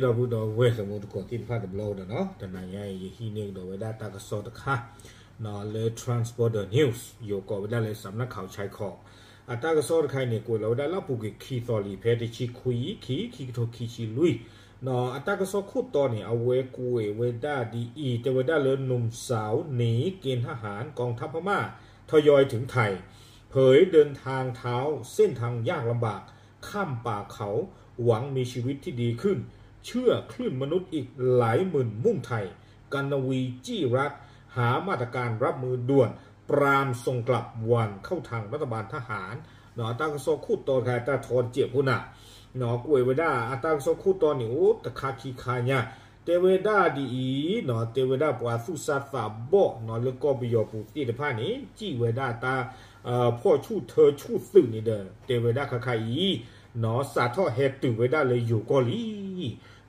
ဒီပုၢ်ဒီဝဲၢ်သမူသကိးသ့ၣ်တဖၣ်တဘျီကဒီးနီၤ, တနၤညါအံၤ ယဟံးန့ၢ်ကဒီးဝဲဒၣ်တၢ်ကစီၣ်တခါ လၢ Transborder News ယိၤကိးဝဲဒၣ်လၢ စးမနၣ်ခးခၠဲခီး အတၢ်ကစီၣ်တခါအံၤန့ၣ် ကွဲးလီၤဝဲဒၣ်လၢအပူၤကွံာ်ခံသီလံ ဖဲတဆံခွံ ခံ ခံကထိခံဆံလွံၢ် အတၢ်ကစီၣ်ခိၣ်တီန့ၣ် အဝဲကွဲးဝဲဒၣ်ဒ်အံၤ တဲဝဲဒၣ်လၢ หนุ่มสาวหนีเกณฑ์ทหาร กองทัพพม่าทยอยถึงไทย เผยเดินทางเท้าเส้นทางยากลำบาก ข้ามป่าเขา หวังมีชีวิตที่ดีขึ้น เชื่อคลื่นมนุษย์อีกหลายหมื่นมุ่งไทย กัณวี จี้รัฐ หามาตรการรับมือด่วน ปรามส่งกลับวันเข้าทางรัฐบาลทหาร အတၢ်ကစီၣ်ခိၣ်တီတခါ တၢ်ထီတစဲးဖိနၤ ကွဲးဝဲဒၣ် အတၢ်ကစီၣ်ခိၣ်တီန့ၣ် အိၣ်တခါခံခါညါ တဲဝဲဒၣ်ဒ်အံၤ တဲဝဲဒၣ်ပှၤသူၣ်စၢ်သးဘီၣ် လၢကီၢ်ပယီၤပူၤသ့ၣ်တဖၣ်န့ၣ် စံၣ်ဝဲဒၣ်တၢ် ဖီၣ်ဆူၣ်ထၢဆူၣ်သုးန့ၣ်ဒီး တဲဝဲဒၣ်ခါခါအံၤ စးထီၣ်ဟဲတုၤဝဲဒၣ်လၢယိၤကီၢ်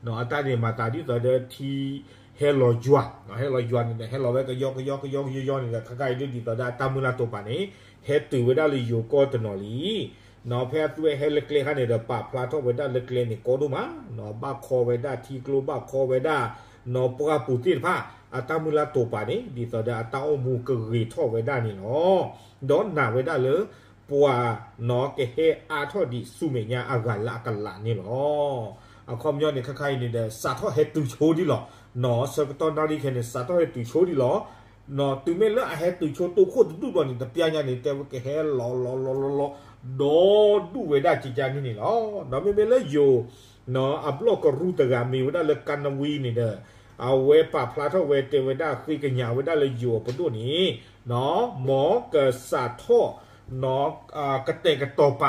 လံ အတၢ်န့ၣ်မၤသးဒ်သိးဒီးထံ ဟဲလီၤယွၤ ဟဲလီၤယွၤန့ၣ်ဒီး ဟဲလီၤဝဲကယီကယီကယီကယီယီန့ၣ်ဒီး ခါခါအံၤဒ်သိးဒီးအတၢ်မုၢ်လၢ်တိာ်ပာ်န့ၣ် ဟဲတုၤဝဲဒၣ်လၢယိၤကီၢ်တနီၤလံ ဖဲအသုဝဲဟဲလၢကျဲခါန့ၣ်ဒီး ပာ်ဖျါထီၣ်ဝဲဒၣ်လၢကျဲန့ၣ်ကီဒိၣ်မး ဘၣ်ခီဝဲဒၣ်ထံကျိ ဘၣ်ခီဝဲဒၣ် ပှၢ်ပူၤသ့ၣ်တဖၣ် အတၢ်မုၢ်လၢ်တိာ်ပာ်န့ၣ် ဒ်သိးဒီးအတၢ်အိၣ်မူကဂ့ၤထီၣ်ဝဲဒၣ်န့ၣ်လီၤ. ဒီးနာ်ဝဲဒၣ်လၢ ပှၤနီၢ်ကဟဲအါထီၣ်ဒံးဆူမဲာ်ညါအဂၤလၢအကလးန့ၣ်လီၤ. အခီပညီန့ၣ် ခါခါအံၤန့ၣ်ဒီး စးထီၣ်ဟဲတုၤဆိဒံးလီၤ. နီၢ်ဆၢကတီၢ်နၣ်ရံၣ်ခဲန့ၣ် စးထီၣ်ဟဲတုၤဆိဒံးလီၤ. နီၢ်တုၤမ့ၢ်လၢအဟဲတုၤဆိတိၢ်ခိၣ်တဒူၣ်ဘျီန့ၣ် တပျၢ်ညါန့ၣ် တဲဝဲကဟဲလီၤလီၤလီၤလီၤလီၤ ဒီးဒူၣ်ဝဲဒၣ်ကကါန့ၣ်န့ၣ်လီၤ. ဒီးမ့မ့ၢ်လၢယိၤ အဘျီၣ်ကရူၢ်တဂၤမ့ၢ်ဝဲဒၣ်လၢ ကၣ်နဝံ န့ၣ်ဒီး အဝဲပာ်ဖျါထီၣ်ဝဲတဲဝဲဒၣ် ဃ့ကညးဝဲဒၣ်လၢယိၤအပဒိၣ်န့ၣ် မ်ကစးထီၣ် ကတဲာ်က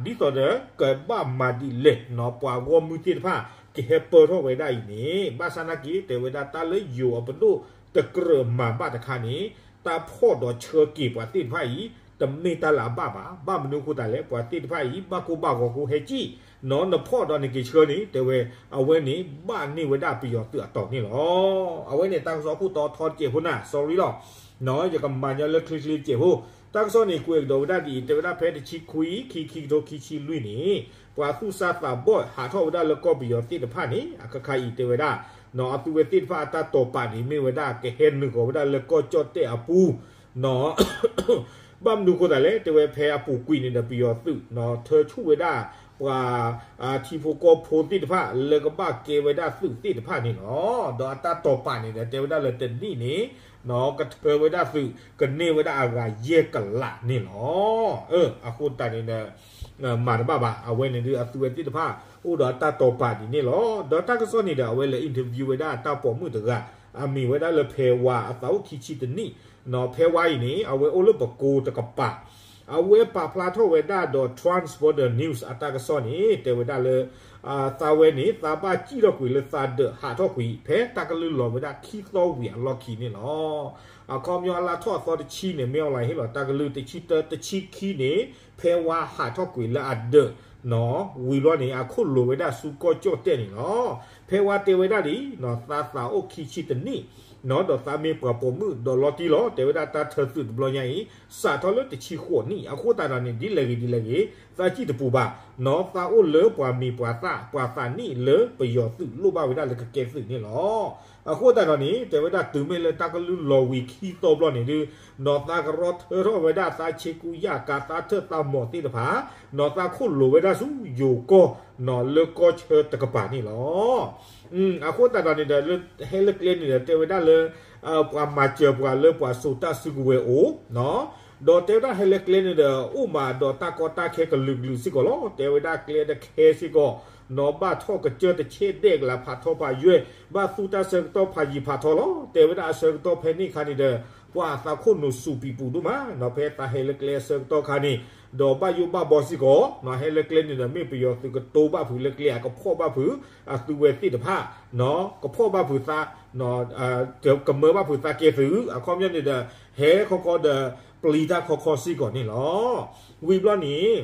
တီၤပာ်သး ဒ်သိးဒီး ကဘၣ်မၤဒ်လဲၣ် ပှၤဂီၢ်မုၢ်သ့ၣ်တဖၣ် ကဟဲပၢထီၣ်ဝဲဒၣ်အံၤန့ၣ် ဘၣ်ဆၣ်နာ်က့ တဲဝဲဒၣ်တၢ်လၢယိၤအပဒိၣ်တကြၢးမၤဘၣ်တခါန့ၣ် တၢ်ဖီၣ်ဒီးဆှၢက့ၤပှၤသ့ၣ်တဖၣ်အံၤ တမ့ၢ်တၢ်လၢအဘၣ်ဘၣ်. ဘၣ်မနုၤအဃိသတးလဲၣ် ပှၤသ့ၣ်တဖၣ်အံၤ ဘၣ်ကိၢ်ဘၣ်ဂီၤအဃိဟဲကံၣ် နီၢ်နဖီၣ်ဒီးနက့ၤဆှၢန့ၣ် တဲဝဲ အဝဲန့ၣ် ဘၣ်န့ၢ်ဝဲဒၣ်ပယီၤသုးအတီၤန့ၣ်လီၤ. အဝဲန့ၣ်တၢ်ကစီၣ်ခိၣ်တီထီတစဲးဖိနၤ sorry လီၤ. ယကမၤညီလၢချ့ချ့တစဲးဖိ တၢ်ကစီၣ်န့ၣ် ကွဲးကဒီးဝဲဒၣ်ဒ်အံၤ တဲဝဲဒၣ်ဖဲတဆံခွံ ခံ ခံကထိခံဆံလွံၢ်န့ၣ် ပှၤသူၣ်စၢ်သးဘီၣ်ဟးထီၣ်ဝဲဒၣ်လၢကီၢ်ပယီၤသ့ၣ်တဖၣ်န့ၣ် အခါခါအံၤတဲဝဲဒၣ် အသုဝဲသ့ၣ်တဖၣ်အတၢ်တိာ်ပာ်န့ၣ် မ့ၢ်ဝဲဒၣ်ကဟဲနုာ်ဃီၤဝဲဒၣ်လၢကီၢ်ကၠီၣ်တဲၣ်အပူၤ ဘၣ်မနုၤအဃိသတးလဲၣ် တဲဝဲဖဲအပူၤကွံာ်န့ၣ်ဒီး ပယီၤသုးထၢဆူၣ်ဝဲဒၣ် ပှၤထံဖိကီၢ်ဖိသ့ၣ်တဖၣ် လၢကဘၣ်ကဲဝဲဒၣ်သုးသ့ၣ်တဖၣ်န့ၣ်လီၤ. ဒီးအတၢ်တိာ်ပာ်န့ၣ်ဒီး တဲဝဲဒၣ်လၢတနံၣ်န့ၣ် ကထၢဝဲဒၣ်သုး ကန့ၢ်ဝဲဒၣ်အဂၤယဲၢ်ကလးန့ၣ်လီၤ. အဃိသတးန့ၣ်ဒီး မၤတဘၣ်ဘၣ် အဝဲန့ၣ်ဒုးအသုဝဲသ့ၣ်တဖၣ် အိၣ်ဒီးအတၢ်တိာ်ပာ်ဒ်န့ၣ်လီၤ. ဒီးတၢ်ကစီၣ်န့ၣ်ဒီး အဝဲလဲၤ interview ဝဲဒၣ်တၢ်ပိာ်မုၣ်တဂၤ အမံၤဝဲဒၣ်လၢဖဲဝါ အသးအိၣ်ခံဆံတနံၣ် ဖဲဝါအံၤန့ၣ် အဝဲအိၣ်လၢပကိးတကပၤ အဝဲပာ်ဖျါထီၣ်ဝဲဒၣ်ဒီး Transborder News အတၢ်ကစီၣ်န့ၣ် တဲဝဲဒၣ်လၢ သးဝဲန့ၣ် သးဘၣ်စံၣ်ထီၣ်ကွံာ်လၢသးဒၢးဟးထီၣ်ကွံာ် ဖဲတၢ်ကလုၢ်လီၤဝဲဒၣ်ခံသီဝံၤအလီၢ်ခံန့ၣ်လီၤ. အခီပညီအလါထီၣ်အသီတဆံန့ၣ် မ့ၢ်အီၤလၢဟ့ၣ်လီၤတၢ်ကလုၢ်တဆံတၢ တဆံခံန့ၣ် ဖဲဝါဟးထီၣ်ကွံာ်လၢအဒၢး ဝံၤဘျီန့ၣ် အခိၣ်လိၤဝဲဒၣ်ဆူကီၢ်ကၠီၣ်တဲၣ်န့ၣ်လီၤ. ဖဲဝါတဲဝဲဒၣ်ဒ်အံၤ သးသးအိၣ်ခံဆံတနံၣ် ဒီးသးမ့ၢ်ပှၤပိာ်မုၣ်ဒီးလီၤတံၢ်လီၤ တဲဝဲဒၣ်တၢ်ထၢသုးတဘျီညါအံၤ စးထီၣ်လၢတဆံဃိးနံၣ် အဃိသတးဒီးန့ၣ် ဒ်လဲၣ်ဂ့ၤဒ်လဲၣ်ဂ့ၤ သးစံၣ်တပူၤဘၣ် သးအိၣ်လၢပှၤမံၤပှၤသၣ် ပှၤသးနံၣ်လၢပယီၤသုးလိၣ်ဘၣ်ဝဲဒၣ်လၢကကဲသုးန့ၣ်လီၤ. အဃိသတးဒီးန့ၣ် တဲဝဲဒၣ်တုၤမ့ၢ်လၢတၢ်ကလုၢ်လီၤဝံၤခံသီဘျီန့ၣ်ဒုး သးကရီထၢထီၣ်ဝဲဒၣ်သးဆ့ကူယၢ်ကၤ သးထၢၣ်သးမီၤသ့ၣ်တဖၣ် သးခိၣ်လိၤဝဲဒၣ်ဆူယိၤကီၢ် လၢကီၢ်ဆၢတကပၤန့ၣ်လီၤ. အဃိသတးဒီးန့ၣ်ဒီး ဟဲလၢကျဲန့ၣ်ဒီး တဲဝဲဒၣ်လၢ ပှၤမၤစၢၤပှၤလၢပှၤစိာ်တၢ်စုကဝဲၤအိၣ် ဒီးတဲဝဲဒၣ်ဟဲလၢကျဲန့ၣ်ဒီး အိၣ်မးဒီးတၢ်ကီတၢ်ခဲကလုာ်ကလုာ်စ့ၢ်ကီးလီၤ. တဲဝဲဒၣ်ကျဲတခဲစ့ၢ်ကီး ဘၣ်ထီၣ်ကစၢၢ်တဆဲးဒဲးကလး ဖးထီဖးယွဲၢ် ဘၣ်သူတၢ်ဆၢကတီၢ်ဖးယံၤဖးထီလီၤ. တဲဝဲဒၣ်အဆၢကတီၢ်ဖဲန့ၣ်အခါန့ၣ်ဒီး ပှၤသးခိၣ်နူာ်စူးပံာ်ပူၤဒိၣ်မး ဖဲသးဟဲလၢကျဲအဆၢကတီၢ်ခါန့ၣ် ဒီးဘၣ်ယိၣ်ဘၣ်ဘီစ့ၢ်ကီး ဟဲလၢကျဲန့ၣ်ဒီး မ့ၢ်ပယီၤသုးကတိၤဘၣ်ဖုးလၢကျဲ အကဖီၣ်ဘၣ်ဖုး အသုဝဲသ့ၣ်တဖၣ် ကဖီၣ်ဘၣ်ဖုးသး ကမၢဘၣ်ဖုးသးကဲသုး အခီပညီန့ၣ်ဒီး ဟဲခီခီဒီး ပျံၤတၢ်ခီခီစ့ၢ်ကီးန့ၣ်လီၤ. ဝံၤဘျီန့ၣ်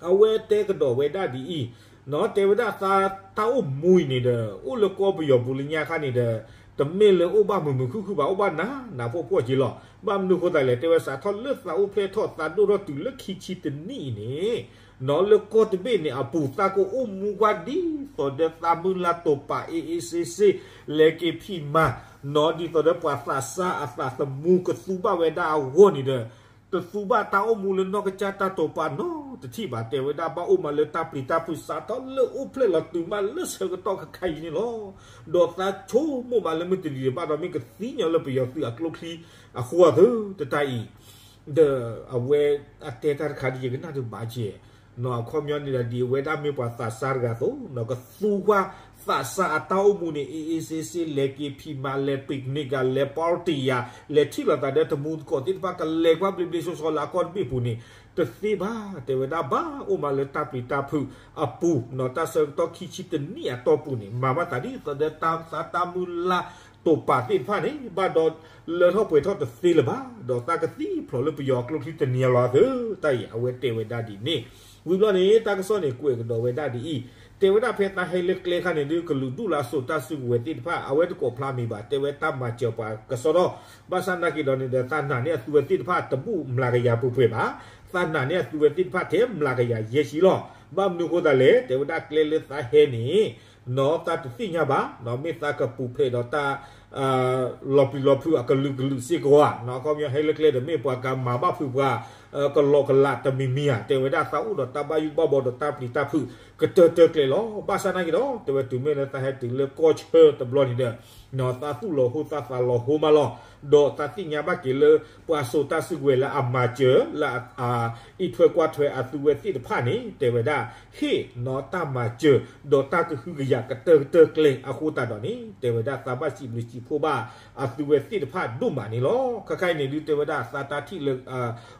အဝဲတဲကဒီးဝဲဒၣ်ဒ်အံၤ တဲဝဲဒၣ်သးတၢ်အိၣ်မူအံၤန့ၣ်ဒီး အိၣ်လၢကီၢ်ပယီၤပူၤလၢညါခါန့ၣ်ဒီး တမ့ၢ်လၢအိၣ်ဘၣ်မုာ်မုာ်ခုၣ်ခုၣ်ဘၣ်, အိၣ်ဘၣ်နးနးဖှီၣ်ဖှီၣ်က့လီၤ. ဘၣ်မနုၤအဃိသတးလဲၣ်, တဲဝဲစးထီၣ်လၢသးအိၣ်ဖျဲၣ်ထီၣ်သးဒိၣ်ထီၣ်တုၤလၢခံဆံတနံၣ်အံၤန့ၣ်, နီၢ်လၢကီၢ်တဘ့ၣ်န့ၣ်အပူၤ သးကအိၣ်မူကွၢ်ဒ်သိးဒီးသးမုၢ်လၢ်တိာ်ပာ် အ့ၣ်အ့ၣ်စ့စ့ လဲၤက့ၤဖံးမၤ, နီၢ်ဒ်သိးဒီးပှၤသးစၢ်အသးသမူကသူဘၣ်ဝဲဒၣ်အဂီၢ်န့ၣ်ဒီး, တသူဘၣ်တၢ်အိၣ်မူလၢနီၢ်ကစၢ်တၢ်တိာ်ပာ်နီတထံၣ်ဘၣ်. တဲဝဲဒၣ်ဘၣ်အိၣ်မးလၢတၢ်ပျံၤတၢ်ဖုး စးထီၣ်လၢအိၣ်ဖျဲၣ်လီၤတုၤမးလၢဆၢကတီၢ်ခဲခါအံၤန့ၣ်လီၤ. ဒီးသးဆိကမိၣ်မးလၢမုၢ်တနံၤတဘၣ်ဒီး မ့ၢ်ကသ့ၣ်ညါလၢပယီၤသုးအကျိချံအဃိသတးအံၤ, ဒီးအဝဲအတဲတၢ်တခါဒ်ယကနၣ်ဒုးဘၣ်ကဲ, နီၢ်အခီပညီန့ၣ်ဒီး ဒ်အဝဲဒၣ်မ့ၢ်ပှၤသးစၢ်တဂၤအသိး နီၢ်ကသူကွၢ်သးစၢ်အတၢ်အိၣ်မူန့ၣ် အ့ၣ်အ့ၣ်စ့စ့ လဲၤက့ၤဖံးမၤ လဲၤ picnic ဂၤ လဲၤ party ယၤ လဲၤထံၣ်လိာ်သးဒီးတမူသကိးသ့ၣ်တဖၣ် ကလဲၤကွၢ်ဘျ့ဘျ့ဆှီဆှီလၢအကီၢ်တဘ့ၣ်ပူၤန့ၣ် တသ့ဘၣ်. တဲဝဲဒၣ်ဘၣ်အိၣ်မးလၢတၢ်ပျံၤတၢ်ဖုးအပူၤ, နီၢ်တၢ်ဆၢကတီၢ်ခံဆံတနံၣ်အတီၢ်ပူၤန့ၣ် မၤဘၣ်သးဒ်သိးဒီးတၢ်သးတၢ်မုၢ်လၢ်တိာ်ပာ်သ့ၣ်တဖၣ်န့ၣ် ဘၣ်ဒီးလၢထီၣ်ပှဲၤထီၣ်တသ့လၢၤဘၣ်, ဒီးသးကသံဖျိးလၢပယီၤအကျိချံတနံၤလီၤသၢ, တၢ်အံၤအဝဲတဲဝဲဒၣ်ဒ်န့ၣ်. ဝံၤဘျီန့ၣ် တၢ်ကစီၣ်န့ၣ်ကွဲးကဒီးဝဲဒၣ်ဒ်အံၤ, တဲဝဲဒၣ်ဖဲသးဟဲလၢကျဲခါန့ၣ်ဒုး ကလုာ်ဒူၣ်လၢအစိာ်တၢ်စုကဝဲၤသ့ၣ်တဖၣ် အဝဲတကိးဖျါမံၤဘၣ်, တဲဝဲတၢ်မၤစၢၤပှၤကစီဒီ, ဘၣ်ဆၣ်နာ်က့ၤဒီးန့ၣ်ဒီး သးနာ်န့ၢ်အသုဝဲသ့ၣ်တဖၣ်တဘူၣ်မျးကယၤပှဲၤပှဲၤဘၣ်, သးနာ်န့ၢ်အသုဝဲသ့ၣ်တဖၣ်ထဲမျးကယၤယဲၢ်ဆံလီၤ. ဘၣ်မနုၤအဃိသတးလဲၣ်, တဲဝဲဒၣ်ကျဲလၢသးဟဲန့ၣ် နီၢ်သးတသ့ၣ်ညါဘၣ်, နီၢ်မ့ၢ်သးကပူၤဖျဲးဒီးတၢ် လီၤပျံၤလီၤဖုးအကလုာ်ကလုာ်စ့ၢ်ကီးဧါ, နီၢ်အခီပညီဟဲလၢကျဲဒီး မ့ၢ်ပှၤကမၤဘၣ်ဖုးပှၤ ကလီကလးတမံၤမံၤဧါ, တဲဝဲဒၣ်သးအိၣ်ဒီးတၢ်ဘၣ်ယိၣ်ဘၣ်ဘီဒီးတၢ်ပျံၤတၢ်ဖုး ကတၢၢ်တၢၢ်ကျဲလီၤ. ဘၣ်ဆၣ်နာ်က့ၤဒီး တဲဝဲတုၤမ့ၢ်လၢသးဟဲတုၤလၢကီၢ်ဆၢတဘျီန့ၣ်ဒီး နီၢ်သးသူၣ်လီၤဟိသးသးလီၤဟိမးလီၤ, ဒီးသးသ့ၣ်ညါဘၣ်က့ၤလၢ ပှၤစိာ်တၢ်စုကဝဲၤလၢအမၤစၢၤ လၢအအံးထွဲကွၢ်ထွဲအသုဝဲသ့ၣ်တဖၣ်န့ၣ် တဲဝဲဒၣ် ဟ့ၣ်နီၢ်တၢ်မၤစၢၤ ဒီးတၢ်ကဟုကယာ်ကတၢၢ်ကတၢၢ်ကျဲအဃိသတးဒီးန့ၣ် တဲဝဲဒၣ်သးဘၣ်စံးဘျုးစံးဖှိၣ်ဘၣ်အသုဝဲသ့ၣ်တဖၣ်ဒိၣ်မးန့ၣ်လီၤ. ခဲခါအံၤန့ၣ်ဒုး တဲဝဲဒၣ်သးတၢ်ထံၣ်လၢ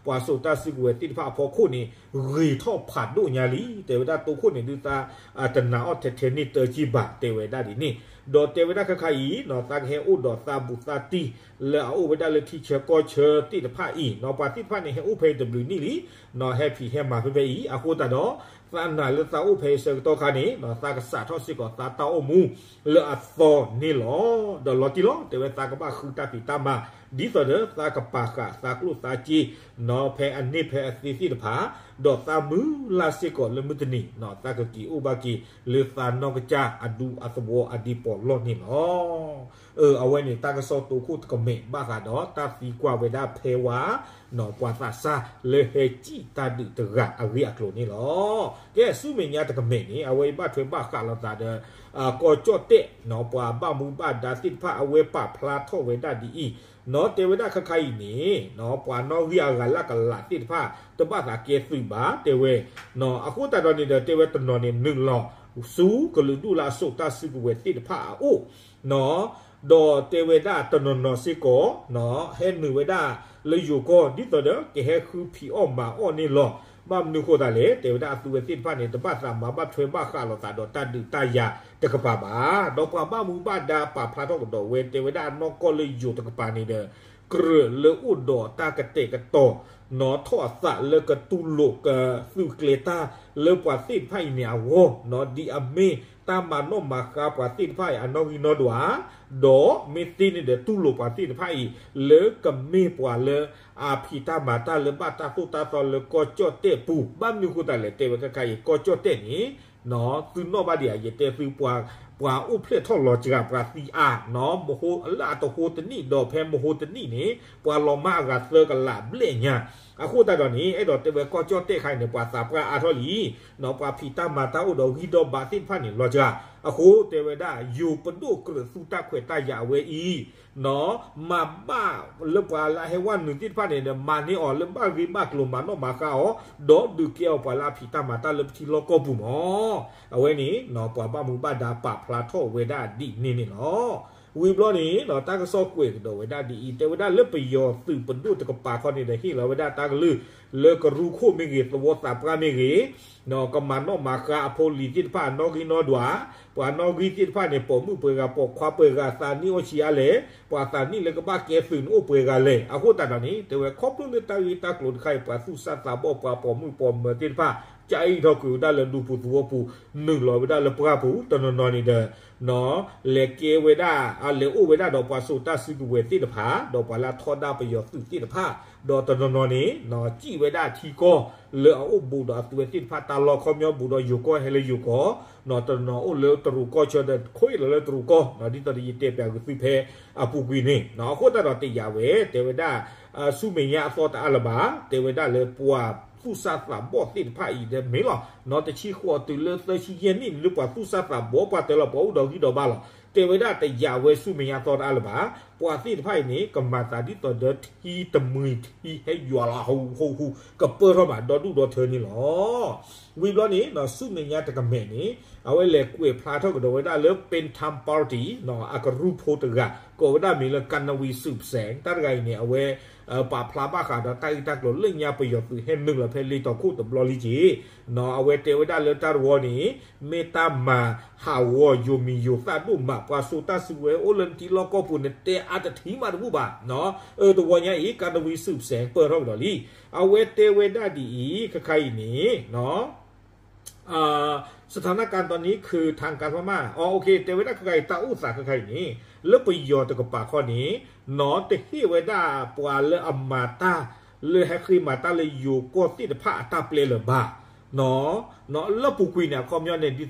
ပှၤစိာ်တၢ်စုကဝဲၤသ့ၣ်တဖၣ်အဖီခိၣ်န့ၣ် ဂ့ၤထီၣ်ဖးဒိၣ်ညါလံ. တဲဝဲဒၣ်တိခိၣ်န့ၣ်ဒုးသး တနာ်အီၤထဲထဲန့ၣ်တက့ၢ်ဘၣ် တဲဝဲဒၣ်ဒ်န့ၣ်, ဒီးတဲဝဲဒၣ်ခဲခါအံၤ နီၢ်သးကဟဲအိၣ်ဒီးသးဘူးသးတံၢ် လၢအအိၣ်ဝဲဒၣ်လၢထံဆၢကီၢ်ဆၢသ့ၣ်တဖၣ်အံၤ နီၢ် ပှၤသ့ၣ်တဖၣ်န့ၣ် ဟဲအိၣ်ဖဲအံၤတဘျုးနံၣ်လံ, နီၢ် ဟဲဖံးဟဲမၤဖဲဖဲအံၤ အဃိသတးဒီး သးနာ်လၢသးအိၣ်ဖဲအံၤဆၢကတီၢ်ခါန့ၣ် နီၢ် သးကစးထီၣ်စ့ၢ်ကီးသးတၢ်အိၣ်မူလၢအသီန့ၣ်လီၤ. ဒီးလီၤတံၢ်လီၤ တဲဝဲသးကဘၣ်ဃုတၢ်ဖံးတၢ်မၤ ဒ်သိးဒီးသးကပာ်ဃာ်သးကျိၣ်သးစ့ နီၢ် ဖဲအန့ၢ်ဖဲအသ့သ့ၣ်တဖၣ်, ဒီးသးမုၢ်လၢ်စ့ၢ်ကီးလၢမုၢ်တနံၤ နီၢ် သးကက့ၤအိၣ်ဘၣ်က့ၤလၢသးနီၢ်ကစၢ်အဒူအသဝီအဒံးပီးလီၢ်န့ၣ်လီၤ. အဝဲန့ၣ် တၢ်ကစီၣ်တိခိၣ်တကမဲာ်ဘၣ်ဃးဒီး တၢ်သံကွၢ်ဝဲဒၣ်ဖဲဝါ နီၢ် ပှၤသးစၢ်လၢဟဲစံၣ်တၢ်ဒုးတဂၤအဂ့ၢ်အကျိၤန့ၣ်လီၤ. ကဲ ဆူမဲာ်ညါတကမဲာ်န့ၣ် အဝဲအံၤဘၣ်ထွဲဘၣ်ဃးလိာ်သးဒီး ကီၢ်ကၠီၣ်တဲၣ် နီၢ် ပှၤဘၣ်မူဘၣ်ဒါသ့ၣ်တဖၣ် အဝဲပာ်ဖျါထီၣ်ဝဲဒၣ်ဒ်အံၤ, နီၢ် တဲဝဲဒၣ်ခဲခါအံၤန့ၣ် နီၢ် ပှၤနီၣ်ဂံၢ်အဂၤလၢကလးသ့ၣ်တဖၣ် တဘၣ်သးကဲသုးဘၣ် တဲဝဲ, နီၢ် အဃိသတးဒီးန့ၣ်ဒီး တဲဝဲတနီၤန့ၣ် နုာ်လီၤဆူကလုာ်ဒူၣ်လၢအစိာ်တၢ်စုကဝဲၤသ့ၣ်တဖၣ်အအိၣ် နီၢ် ဒီးတဲဝဲဒၣ်တနီၤနီၤစ့ၢ်ကီး နီၢ် ဟဲနုာ်ဝဲဒၣ်လၢယိၤကီၢ် ဒ်သိးဒီးကဟဲဃုဖံးအီၣ်မၤအီၣ်န့ၣ်လီၤ. ဘၣ်မနုၤဃိသတးလဲၣ် တဲဝဲဒၣ်အသုဝဲသ့ၣ်တဖၣ်န့ၣ် တဘၣ်သးမၤဘၣ်ထွဲဘၣ်ဃးလိာ်သးဒီးတၢ်ဒုးတၢ်ယၤတကပၤဘၣ်. ဒီးပှၤဘၣ်မူဘၣ်ဒါပာ်ဖျါထီၣ်ကဒီးဝဲ တဲဝဲဒၣ်အနီၢ်ကီၢ်လၢယိၤတကပၤန့ၣ်ဒီး ကြၢးလၢအိၣ်ဒီးတၢ်ကတဲာ်ကတီၤ နီၢ် ထီၣ်အသးလၢကတူၢ်လိာ်ကသုးကျဲၤတၢ် လၢပှၤသ့ၣ်တဖၣ်အံၤန့ၣ်အဂီၢ် နီၢ် ဒ်အမ့ၢ်တၢ်မၤနီၣ်မၤဃါပှၤသ့ၣ်တဖၣ်အံၤအနီၣ်ဂံၢ်နီၣ်ဒွး, ဒီးမ့ၢ်သ့န့ၣ်ဒီးတူၢ်လိာ်ပှၤသ့ၣ်တဖၣ်အံၤ လၢကမ့ၢ်ပှၤလၢအဖံးတၢ်မၤတၢ်လၢဘၣ်တၢ်သိၣ်တၢ်သီလၢကီၢ်ကၠီၣ်တဲၣ်ပူၤ. ဘၣ်မနုၤဃိသတးလဲၣ် တဲဝဲခဲခါအံၤ ကီၢ်ကၠီၣ်တဲၣ်န့ၣ် နီၢ် သုနီၣ်ဘၣ်ဒံးဧါ ယတဲသု ပှၤအိၣ်ဖျဲၣ်ထီၣ်လီၤစှၤ ပှၤသံအါ နီၢ် မဟိလၢအတဟိတနံၣ် ဒီးဖဲမဟိတနံၣ်န့ၣ် ပှၤလီၤမၢ်အဂၤသၢကလးဘျဲၣ်ညါ. အဃိသတးဒီးန့ၣ် အဲၣ်ဒိးတဲဝဲကီၢ်ကၠီၣ်တဲၣ်ခါအံၤန့ၣ် ပှၤသးပှၢ်အါထီၣ်လံ, နီၢ် ပှၤဖံးတၢ်မၤတၢ်အိၣ်ဒီးဂံၢ်ဒီဘးသ့ၣ်တဖၣ်န့ၣ်လီၤစှၤ. အဃိတဲဝဲဒၣ် ယိၤပဒိၣ်ကြၢးသူတၢ်ခွဲးတၢ်ယာ်အဝဲအံၤ နီၢ် မၤဘၣ်လၢပှၤလၢအဟဲဝဲနုာ်သ့ၣ်တဖၣ်န့ၣ်ဒီး မၤန့ၢ်အီၤလၢဘၣ်ဂ့ၢ်ဘၣ်ကျိၤ မၤနီၣ်မၤဃါအီၤ, ဒီးဒုးကဲအီၤပှၤလၢအဖံးတၢ်မၤတၢ်လၢပထံလီၢ်ကီၢ်ပူၤမး. အဝဲန့ၣ် နီၢ် ပှၤဘၣ်မူဘၣ်ဒါပာ်ဖျါထီၣ်ဝဲဒၣ်ဒ်န့ၣ်န့ၣ်လီၤ. ဝံၤဘျီန့ၣ် နီၢ် တၢ်ကစီၣ်ကွဲးကဒီးဝဲဒၣ်ဒ်အံၤ တဲဝဲဒၣ်လၢပယီၤသုးပဒိၣ်တကပၤခီန့ၣ်ဒီး ဟ့ၣ်လီၤဝဲဒၣ်တၢ်ကလုၢ် လၢကရူၢ်ခိၣ်မ့ၢ်ဂ့ၤ သဝီသးပှၢ်မ့ၢ်ဂ့ၤ နီၢ် ကမၤနီၣ်မၤဃါအဖိလံၤသ့ၣ်တဖၣ်အနီၣ်ဂံၢ်နီၣ်ဒွး, ပှၤနီၣ်ဂံၢ်သ့ၣ်တဖၣ်န့ၣ် ပိာ်မုၣ်ပှဲၤဂၤ ပိာ်ခွါပှဲၤဂၤ သးနံၣ်အိၣ်ဆံးအါလဲၣ်, ပှၤသးနံၣ်လၢကဘၣ်ကဲသုးန့ၣ်အိၣ်ပှဲၤဂၤလဲၣ်. အဃိသတးဒီးန့ၣ် တဲဝဲခီဖျိလၢတၢ်ဂ့ၢ်တၢ်ကျိၤတခါအံၤ ပှၤသူၣ်စၢ်သးဘီၣ် ပှၤပိာ်မုၣ်ပိာ်မၢၤသ့ၣ်တဖၣ် ကအံးထီၣ်ကွံာ်ဝဲဒၣ်လၢဒူပူၤသဝီပူၤ နုာ်လီၤဝဲဒၣ်လၢပှၢ်ပူၤ တနီၤနီၤန့ၣ်ဒီး လဲၤကဲဝဲဒၣ် လဲၤအိၣ်ဝဲဒၣ်ဒီးပှၤစိာ်တၢ်စုကဝဲၤသ့ၣ်တဖၣ် ဒီးပှၤလၢအထီဒါပယီၤသုးသ့ၣ်တဖၣ် ဒီးတနီၤနီၤန့ၣ် စံၣ်ဝဲဒၣ်ထံကီၢ်လၢအအိၣ်ဘူးဒီးအသုးဝဲသ့ၣ်တဖၣ် တၢ်လီၢ်ခီပညီဘူးဒီးယိၤကီၢ်ဟဲလၢယိၤကီၢ် တနီၤအိၣ်လၢတရူးကီၢ်ဆၢဒီး ခိလီၤလၢတရူးကီၢ် ဒ်သိးဒီးယတဲပၠးဂုာ်သုဖဲအပူၤကွံာ်န့ၣ် အဃိသတးဒီးတယာ်ဝဲ တဲဝဲဒၣ် ဆူမဲာ်ညါအသီတအါလၢၤဘၣ် တဲဝဲဒၣ်လၢပှၤသူၣ်စၢ်သးဘီၣ်သ့ၣ်တဖၣ်အံၤဒီးမ့ၢ်လီၤ နီၢ်တဆံဃိးတုၤလၢသၢဆံယဲၢ်နံၣ်န့ၣ် လၢပှၤသူၣ်စၢ်သးဘီၣ် ပှၤတၢလီၤပှၤအိၣ်ဒီးဂံၢ်ဒီးဘါလီၤ တဲဝဲဒၣ်တယာ်ဝဲဆူမဲာ်ညါသီတအါလၢၤဘၣ် ပှၤသ့ၣ်တဖၣ်အံၤန့ၣ် ကမၤသးဒ်သိးဒီးထံတမှံၤထံဟဲယွၤလီၤ ဟူဟူဟူ ကပၢၢ်ထီၣ်မးဒီဒူၣ်ဒီထၢန့ၣ်လီၤ ဝံၤဘျီန့ၣ် ဆူမဲာ်ညါတကမဲာ်န့ၣ် အဝဲလဲၤကွဲးဖျါထီၣ်ကဒီးဝဲဒၣ်လၢ Phantom Party အကရူၢ်ဖိတဂၤ ကိးဝဲဒၣ်မံၤလၢ ကၤနဝံၤ စုးစဲး တၢ်တဂၤအံၤန့ၣ် အဝဲ ပာ်ဖျါဘၣ်ဃးဒီးတၢ်ဂ့ၢ်တၢ်ကျိၤလၢညါ ပယီၤသုးဟဲနုာ်လီၤဖဲလ့တီၤခိၣ်တဘျီလံက့ၤ အဝဲတဲဝဲဒၣ်လၢတၢ်တဝီန့ၣ် မ့ၢ်တၢ်မၤဟးဂီၤယိၤမံၤယိၤသၣ်ဒိၣ်မး ပှၤစိာ်တၢ်စုကဝဲၤအိၣ်လၢနထံလီၢ်ကီၢ်ပူၤ နတဲအါတထံၣ်မးတဘူၣ်ဘၣ် အၢတဝီညါအံၤ ကၤနဝံၤ စုးစဲး ပၢၢ်ထီၣ်ကဒီးလံ အဝဲတဲဝဲဒၣ်ဒ်အံၤ ခဲခါအံၤန့ၣ် สถานการณ์ตอนนี้คือทางการพม่า အ โอเค တဲဝဲဒၣ်ခဲခါအံၤ တၢ်အိၣ်သးခဲခါအံၤန့ၣ် လၢပယီၤတကပၤခီန့ၣ် နီၢ်တဟ့ၣ်ဝဲဒၣ်ပှၤလၢအမၤတၢ် လၢဟဲဃ့မၤတၢ်လၢယိၤကီၢ်သ့ၣ်တဖၣ်အတၢ်ပျဲလၢၤဘၣ် လၢပူၤကွံာ်န့ၣ် အခီပညီန့ၣ် ဒ်သိးဒီး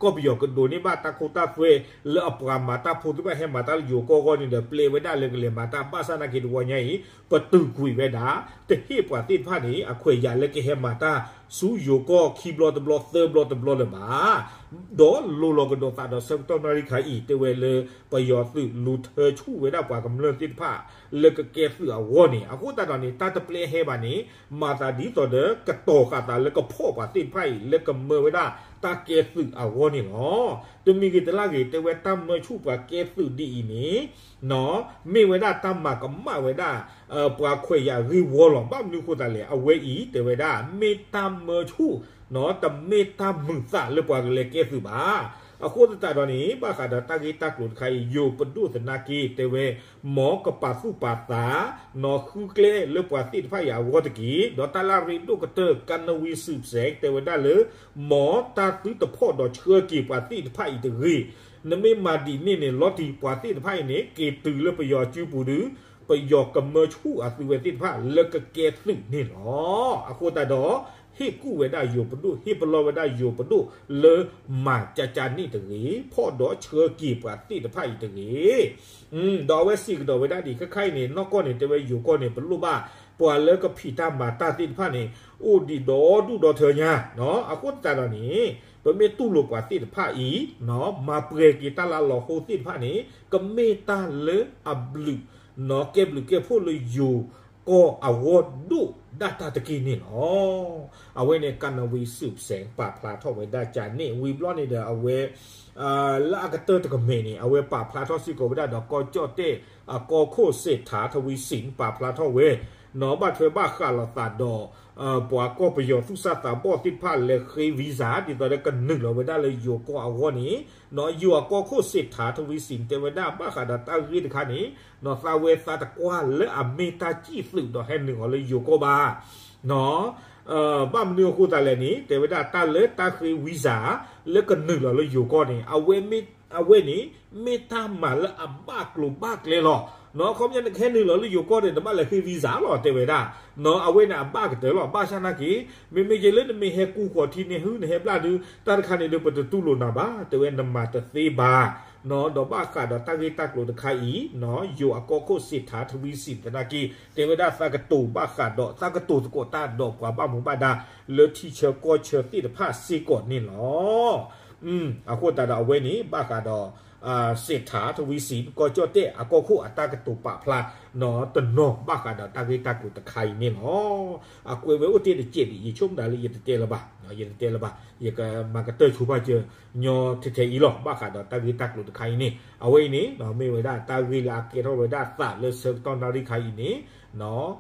ကီၢ်ပယီၤကဒိးန့ၢ်ဘၣ်တၢ်ခိတၢ်သွဲ လၢအပှၤမၤတၢ်ဖိသ့ၣ်တဖၣ်ဟဲမၤတၢ်လၢယိၤကီၢ်အဂီၢ်န့ၣ်ဒီး ပျဲဝဲဒၣ်လၢကလဲၤမၤတၢ် ဘၣ်ဆၣ်နာ်က့တဝီညါအံၤ ပတုာ်ကွံာ်ဝဲဒၣ် တဟ့ၣ်ပှၤသ့ၣ်တဖၣ်န့ၣ် အခွဲးယာ်လၢကဟဲမၤတၢ် ဆူယိၤကီၢ်ခံဘျီတဘျီသၢဘျီတဘျီလၢၤဘၣ် ဒီးလိၤလီၤကဒီးသးဒီးဆၢကတီၢ်နၣ်ရံၣ်ခါအံၤ တဲဝဲလၢ ပယီၤသုးလူၤထၢဆူၣ်ဝဲဒၣ်ပှၤကမျၢၢ်သ့ၣ်တဖၣ် လၢကကဲသုးအဂီၢ်န့ၣ် အဃိသတးဒီးန့ၣ် တၢ်တပျဲဟဲဘၣ်န့ၣ် မၤသးဒ်သိးဒီး ကတီၤဃာ်သးလၢကဖီၣ်ပှၤသ့ၣ်တဖၣ်အံၤ လၢကမၢဝဲဒၣ်တၢ်ကဲသုးအဂီၢ်န့ၣ်လီၤ. တမံၤဂ့ၤတလါဂ့ၤ တဲဝဲတၢ်မၢဆူၣ်ပှၤကဲသုးဒ်အံၤန့ၣ် မ့ၢ်ဝဲဒၣ်တၢ်မၤကမၣ်ဝဲဒၣ် ပှၤခွဲးယာ်ဂ့ၢ်ဝီလီၤ. ဘၣ်မနုၤအဃိသတးလဲၣ် အဝဲအံၤ တဲဝဲဒၣ် မ့ၢ်တၢ်မၢဆူၣ် တမ့ၢ်တၢ်မုာ်သးလၢပှၤကလဲၤကဲသုးဘၣ်. အဃိသတးဒီးန့ၣ် ဘၣ်ဃးဒီးတၢ်ဂ့ၢ်တၢ်ကျိၤတခါအံၤ ယိၤပဒိၣ်သနာ်က့ တဲဝဲ မ်ကပာ်သူၣ်ပာ်သး နီၢ်ဃုကျဲလၢပှၤသ့ၣ်တဖၣ်အံၤအဂီၢ်တက့ၢ်. ဒီးတၢ်လၢအရ့ဒိၣ်ကတၢၢ် ကၤနဝံၤ စုးစဲး တဲဝဲဒၣ်လၢ မ်တၢ်သုတဖီၣ်ဒီးဆှၢက့ၤပှၤသ့ၣ်တဖၣ်အံၤတဂ့ၤ. နမ့ၢ်မၤဒ်န့ၣ်န့ၣ် လီၤတံၢ်ပှၤသ့ၣ်တဖၣ်အံၤန့ၣ် က့ၤတုၤလၢပယီၤစုပူၤဒီး ပယီၤကမၢဆူၣ်အသုဝဲသ့ၣ်တဖၣ်လၢကကဲသုးန့ၣ်လီၤ. အဃိသတးဒီး ဟ့ၣ်ကူၣ်ဝဲဒၣ်ယိၤပဒိၣ် ဟ့ၣ်ပလီၢ်ဝဲဒၣ်ယိၤပဒိၣ်လၢမၤကကန့ၣ်တဂ့ၤ ဖီၣ်ဒီးဆှၢက့ၤပှၤသ့ၣ်တဖၣ်အံၤတဂ့ၤ. ဒီးအဝဲစံးကဒီးဝဲဒၣ်ဒ်အံၤ ခဲခါအံၤန့ၣ် နီၢ်ကီၢ်န့ၣ် တဲဝဲယိၤကီၢ်န့ၣ် ပလိၣ်ဘၣ် ပှၤလၢကဖံးတၢ်မၤတၢ်သ့ၣ်တဖၣ်န့ၣ် အိၣ်ဒံးဒီဒူၣ်ဒီထၢညါ. အဃိသတးဒီးန့ၣ် ပမ့ၢ်တူၢ်လိာ်ပှၤသ့ၣ်တဖၣ်အံၤ မၤပှဲၤက့ၤတၢ်လၢအလီၤဟိသ့ၣ်တဖၣ်န့ၣ် ကမ့ၢ်တၢ်လၢအဘျုး ကဲဘျုးကဲဖှိၣ်လၢယိၤကီၢ်အဂီၢ်ဒိၣ်ဒၣ်တၢ်တက့ၢ်န့ၣ်လီၤ. အဝဲန့ၣ် ကၤနဝံၤ စုးစဲး ပာ်ဖျါထီၣ်ဝဲဒၣ်ကန့ၣ် ဝံၤဘျီန့ၣ်ဒီးအဝဲ လၢအကတၢၢ်တကမဲာ်န့ၣ် အဝဲပာ်ဖျါထီၣ်စ့ၢ်ကီးဝဲဒၣ်ဒီး ကီၢ်ကၠီၣ်တဲၣ်အကီၢ်ခိၣ် စ့းထး ထဝံစံး ပာ်ဖျါထီၣ်ဝဲ နီၢ်ဘၣ်ထွဲဘၣ်ဃးလိာ်သးဒီး ပှၤကီၢ်ပယီၤသူၣ်စၢ်သးဘီၣ်သ့ၣ်တဖၣ်လဲၤဃ့ visa ဒ်သိးဒီးကနုာ်လီၤဝဲဒၣ်လၢယိၤကီၢ်အဂီၢ်န့ၣ် နီၢ်ယိၤအကီၢ်ခိၣ် စ့းထး ထဝံစံး တဲဝဲဒၣ်ဘၣ်ဃးဒီးတၢ်ဂ့ၢ်တခါန့ၣ် နီၢ်သးဝဲသးတကွၢ်လၢအမ့ၢ်တၢ်စံၣ်သုးဒီးဟဲနုာ်အီၤလၢယိၤကီၢ်ဘၣ် ဘၣ်မနုၤအဃိသတးလဲၣ်န့ၣ် တဲဝဲဒၣ်တၢ်လၢတၢ်ဃ့ visa လၢကနုာ်လီၤလၢယိၤကီၢ်န့ၣ် အဝဲန့ၣ် မ့ၢ်တၢ်မၤလၢအဘၣ်ကျိၤဘၣ်ကျဲလီၤ. နီၢ် အခီပညီနကဟဲနုာ်လီၤလၢယိၤကီၢ်န့ၣ် နဘၣ်လဲၤဃ့ visa လီၤ တဲဝဲဒၣ်. နီၢ် အဝဲန့ၣ်အဘၣ်ကတၢၢ်လီၤ. ဘၣ်ဆၣ်နာ်က့ မ့မ့ၢ်က့လၢနမ့ၢ်ဟဲကူဃီၤထံန့ၣ် ဟု နဟဲဘျၣ်ဒု တၢ်တခါန့ၣ်ဒု ပတတူၢ်လိာ်နၤဘၣ် တဲဝဲ နမၤတသ့ဘၣ် နီၢ် ဒီးဘၣ်ဃးဒီးတၢ်ဂ့ၢ်တၢ်ကျိၤတခါအံၤ နီၢ် ယိၤအကီၢ်ခိၣ် စ့းထး ထဝံစံး သနာ်က့ တဲဝဲဒၣ်သးကတိၤဘၣ်ဃးဒီး သးကတိၤသကိးတၢ်ဒီးပှၤဘၣ်မူဘၣ်ဒါ လၢထံဆၢကီၢ်ဆၢသ့ၣ်တဖၣ်စ့ၢ်ကီးန့ၣ်လီၤ. အဃိသတးဒီးအဝဲန့ၣ် ဘၣ်ဃးဒီး စ့းထး ထဝံစံး ကီၢ်ကၠီၣ်တဲၣ်အကီၢ်ခိၣ်အတၢ်ကတိၤပာ်ဖျါ နီၢ် တနီၤဘၣ်ဃးဒီးတၢ်ဂ့ၢ်တၢ်ကျိၤတခါအံၤန့ၣ်လီၤ. အကွဲးဝဲအိၣ်တ့ၢ်တစဲးဒံး ယဆိကမိၣ်ဒၣ်လၢယတတဲလၢၤဘၣ်, ယတတဲလၢၤဘၣ်, ယကမၤကတၢၢ်ဆိပာ်စၢၤညီထဲထဲအံၤလီၤ. ဘၣ်ဃးဒီးတၢ်ဂ့ၢ်တၢ်ကျိၤတခါအံၤန့ၣ် အဝဲအံၤန့ၣ် မ့ၢ်ဝဲဒၣ်တၢ်ဂ့ၢ်လၢအကဲထီၣ်ဝဲဒၣ်သးလၢဆၢကတီၢ်နၣ်ရံၣ်ခါအံၤန့ၣ်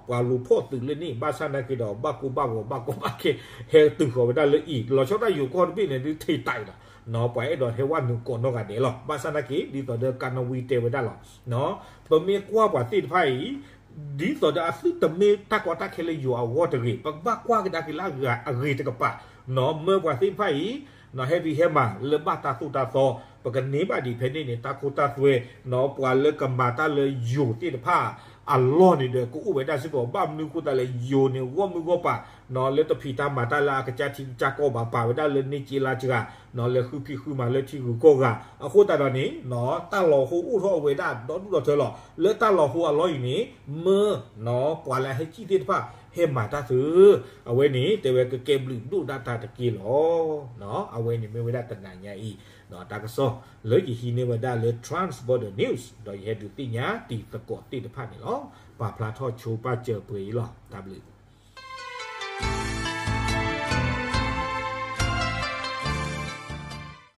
ပှၤလူၤဖီၣ်သုးလၢန့ၣ် ဘၣ်ဆၣ်နာ်က့ဒီး ဘၣ်ကိၢ်ဘၣ်ဂီၤ ဘၣ်ကီဘၣ်ခဲ ဟဲတုၤဃီၤဝဲဒၣ်လၢအံၤ လီၤဆီဒၣ်ယိၤကီၢ်တဘ့ၣ်န့ၣ် ဒုးထံးတၢ်အံၤလီၤ. ပှၤအဲၣ်ဒိးဟဲဝဲနုာ်ကိးနီၢ်ဂၤဒဲးလီၤ. ဘၣ်ဆၣ်နာ်က့ ဒ်သိးဒီးကၤနဝံၤတဲဝဲဒၣ်လီၤ. ပမ့ၢ်ကွၢ်ပှၤသ့ၣ်တဖၣ်အံၤ ဒ်သိးဒီးအသုတမ့ၢ်တၢ်ကီတၢ်ခဲလၢယိၤအဂီၢ်တဂ့ၤ, ပကဘၣ်ကွၢ်ကဒါက့ၤလၢအဂ့ၤတကပၤ, နီၢ်မၢပှၤသ့ၣ်တဖၣ်အံၤ နီၢ်ဟဲဖံးဟဲမၤလၢဘၣ်တၢ်သိၣ်တၢ်သီ, ပကန့ၢ်ဘၣ်ဒံးဖဲန့ၣ်န့ၣ် တၢ်ခိတၢ်သွဲ, နီၢ်ပှၤလၢကမၤတၢ်လၢယိၤသ့ၣ်တဖၣ်အလီၢ်န့ၣ်ဒီး ကအိၣ်ဝဲဒၣ်စ့ၢ်ကီး, ဘၣ်မနုၤအဃိသတးလဲၣ် ယိၤန့ၣ် ဂီၢ်မုၢ်ဂီၢ်ပၤ နီၢ် လၢတဖံးတၢ်မၤတၢ်လၢအကစၢ်ထံကစၢ်ကီၢ်ဘၣ်, ပာ်ဝဲဒၣ်လၢန့ၢ်က့လါစှၤ, နီၢ် လၢဃုဖံးဃုမၤလၢထံဂုၤကီၢ်ဂၤ, အဃိသတးဒီးန့ၣ် နီၢ် တၢ်လီၤဟိအိၣ်ထီၣ်ဝဲဒၣ်ဒီဒူၣ်ဒီထၢလီၤ. လၢတၢ်လီၤဟိအလီၢ်အံၤန့ၣ် မၢ နီၢ် ပှၤလၢအဟဲကံၣ်သ့ၣ်တဖၣ် ဟဲမၤတၢ်သု, အဝဲန့ၣ် တဲဝဲကကဲဘျုးဒိၣ်ဒၣ်တၢ်တက့ၢ်လီၤ. နီၢ် အဝဲန့ၣ်မ့ၢ်ဝဲဒၣ်တနၤညါအံၤ နီၢ် တၢ်ကစီၣ်လၢယဟံးန့ၢ်ဝဲဒၣ်လၢ Trans Border News ဒီးယဟဲဒုးသ့ၣ်ညါတံၤသကိးသ့ၣ်တဖၣ်န့ၣ်လီၤ. ပာ်ဖျါထီၣ်ဆိပာ်စၢၤပှဲၤအံၤလီၤ. တၢ်ဘျုး